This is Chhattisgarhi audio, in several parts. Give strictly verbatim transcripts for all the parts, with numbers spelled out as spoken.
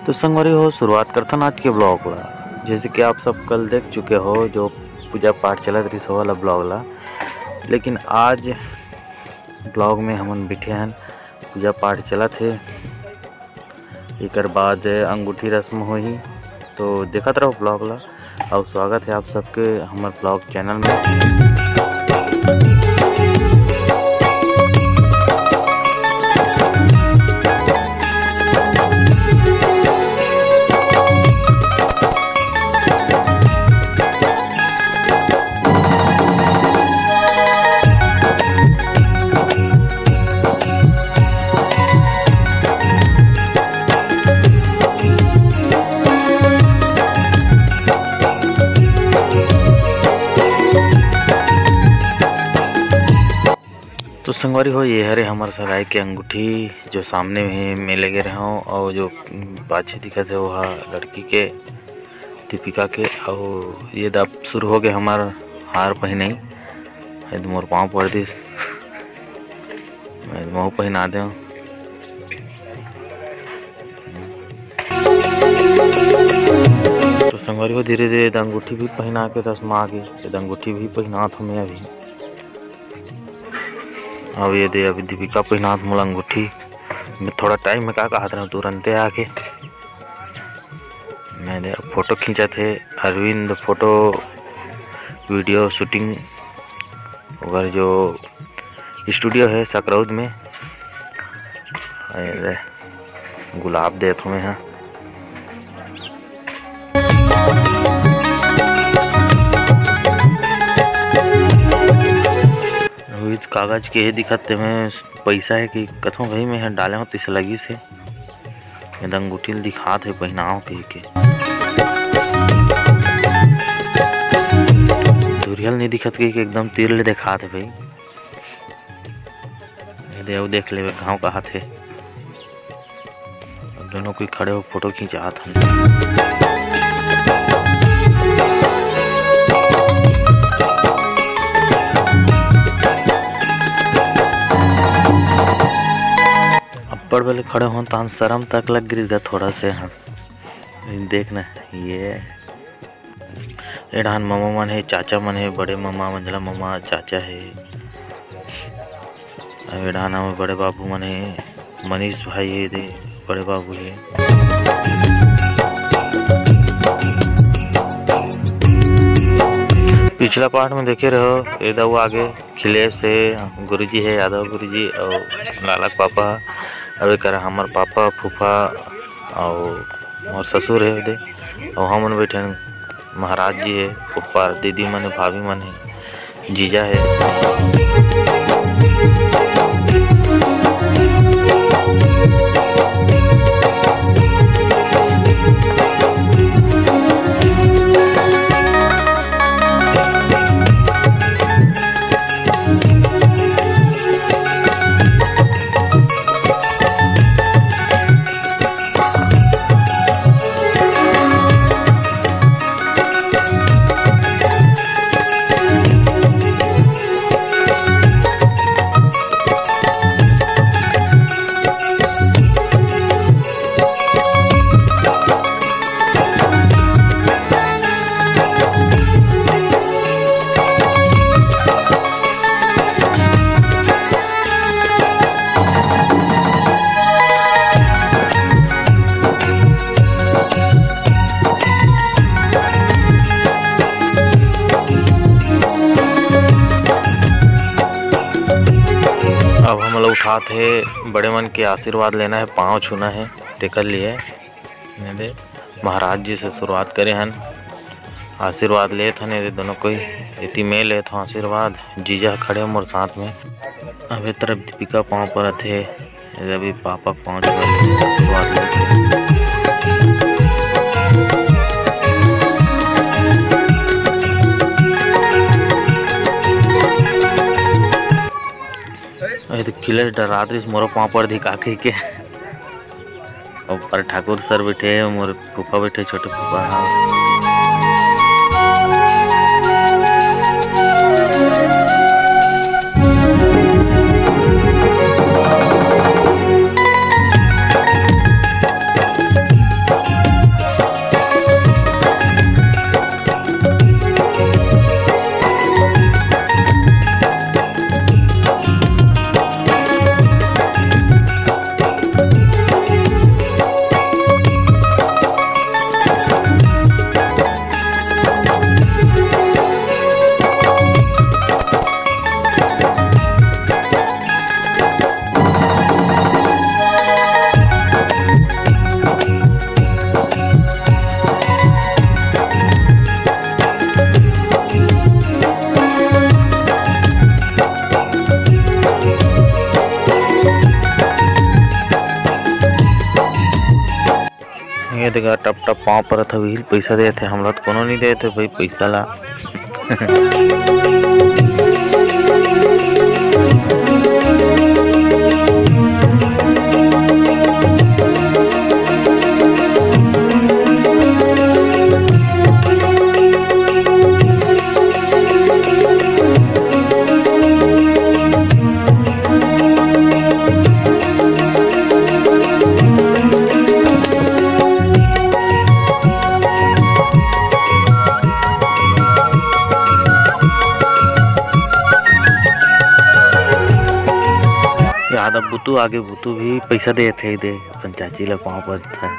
तो संगवारी हो, शुरुआत करथन आज के ब्लॉग ला। जैसे कि आप सब कल देख चुके हो, जो पूजा पाठ चलत रहिस, वो वाला ब्लॉग ला, लेकिन आज ब्लॉग में हमन बैठे हन, पूजा पाठ चलत हे, एकर बाद अंगूठी रस्म होही। तो देखत रहो ब्लॉग ला, और स्वागत है आप सबके हमर ब्लॉग चैनल में। तो संगवारी हो, ये हरे हमर सगाई के अंगूठी, जो सामने में, में लेगे रहे हो, और जो पाछे दिखत है, वो हा लड़की के, दीपिका के। और ये दब शुरू हो गए हमार हार पहिने, ये तो मोर पाँव पड़ दिस, मैं महू पहिना दे। तो संगवारी हो, धीरे धीरे ये अंगूठी भी पहिना के रस्म आ गई, ये अंगूठी भी पहिनात हूँ मैं अभी। अब ये दे, अभी दीपिका पहिनात मोला अंगूठी। मैं थोड़ा टाइम में का कहत रहूं, तुरंते आके। मैं दे, फोटो खींचत हे अरविंद फोटो वीडियो शूटिंग, ओकर जो स्टूडियो है सकरौद में। अरे, गुलाब देत हूँ मैं हा। रोहित कागज के हे दिखत ते में पैसा है कि कथों भाई में डाले हो तिस लगी से। ये अंगूठी ल दिखात हे पहिनाव के, के। धुरियल नहीं दिखत के, के एकदम तीर ले दिखात हे भाई। ये दे, अउ देख लेवे गाँव कहात हे। अब दोनों कोई खड़े हो फोटो खिंचात हन। अब्बड़ बेले खड़े होन तहन शरम तक लग गिर गा थोड़ा से। हाँ, देख ना, ये ए डाहन ममा मन हे, चाचा मन हे, बड़े ममा, मंझला ममा, चाचा हे। अउ ए डाहन हमर बड़े बाबू मन हे, मनीष भाई हे दे, बड़े बाबू हे। पिछला पार्ट में देखे रहो, ए दऊ आगे खिलेश हे, गुरुजी हे, यादव गुरुजी अउ लाला के पापा। अउ एकर हमर पापा, फूफा अउ मोर ससुर हे ओदे, अउ हमन बइठे हन। महाराज जी हे, ऊपर दीदी मन हे, भाभी मन हे, जीजा हे। अब हमला उठात हे, बड़े मन के आशीर्वाद लेना हे, पाँव छूना हे, तेकर लिए। एदे महाराज जी से शुरुआत करे हन, आशीर्वाद लेत हन एदे दोनों कोई। एती मैं लेत हूँ आशीर्वाद, जीजा खड़े मोर साथ में। अब ए तरफ दीपिका पाँव परत हे, एदे अभी पापा के पाँव छुआ के आशीर्वाद लेत हे। ए तो खिलेश डरात रहिस, मोरो पाँव पर धिका कहि के। ऊपर ठाकुर सर बइठे हे, मोर फूफा बइठे, छोटे फूफा ह। ये देखा, टप टप पाँव परत हवे, इही ल पइसा देत हे, हमला तो कोनो नइ देत हे भाई पइसा ला। यादव बुतू आगे, बुतू भी पइसा देत हे, दे अपन चाची ला पाँव परत हे।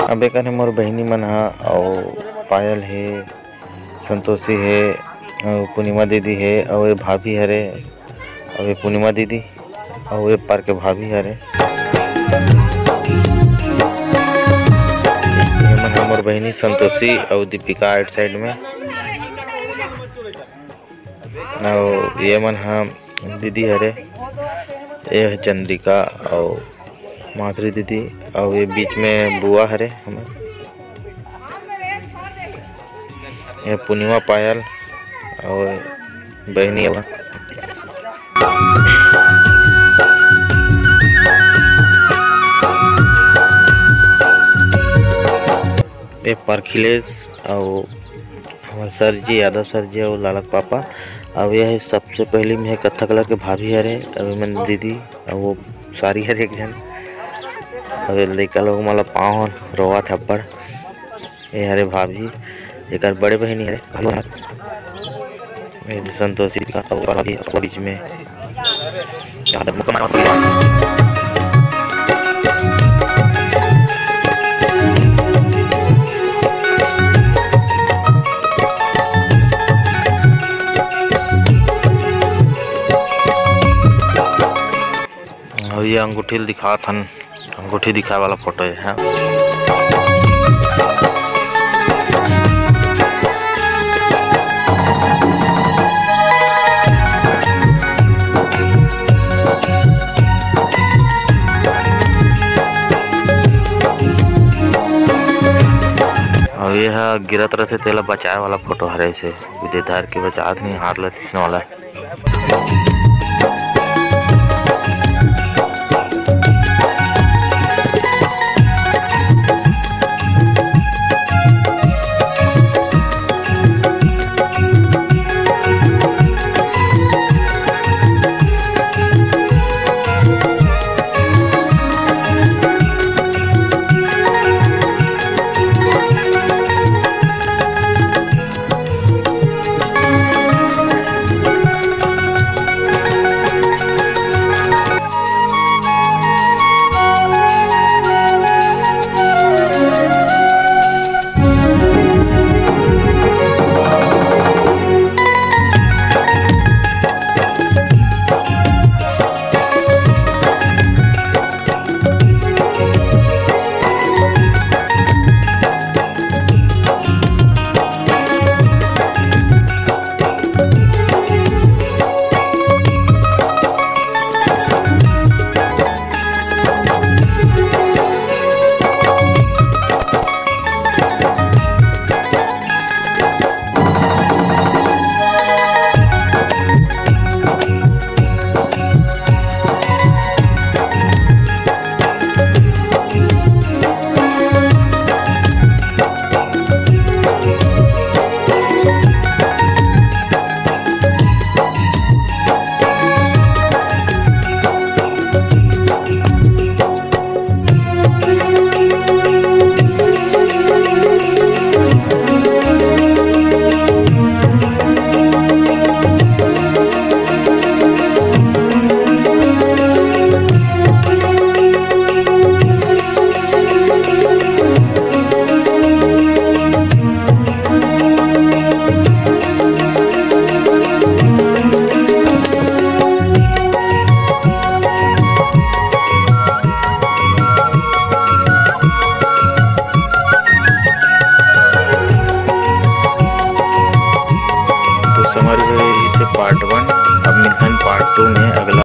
अब एकर हे मोर बहिनी मन ह, अउ पायल हे, संतोषी हे, अउ पूर्णिमा दीदी हे, अउ ये भाभी हरे, अउ ये पूर्णिमा दीदी, अउ ये पार के भाभी हरे। ये मन हमर बहिनी संतोषी अउ दीपिका आइट साइड में, अउ ये मन ह दीदी हरे, ये ह चंद्रिका अउ माधुरी दीदी, अउ ये बीच में बुआ हरे हमर, ये पूर्णिमा पायल अउ बहिनी हवय। ये परखिलेश अउ हमर सर जी, यादव सर जी अउ लालक पापा। अउ ये हे सबसे पहली में कत्था कलर के भाभी हरे, अउ एमन दीदी, अउ वो सारी हरे एक झन। अउ ये लइका लोग मन ला पाँव रोवत हे अब्बड़। ये हरे भाभी, एकर बड़े बहिनी हरे। ये संतोषी का अउ भाभी बीच में। अउ ये अंगूठी ल दिखात हन, अंगूठी दिखाए वाला फोटो ये हे। अउ ये ह गिरत रथे, तेला बचाए वाला फोटो हरे, अइसे धर के बचात नहीं, हाथ ल तीसने वाला।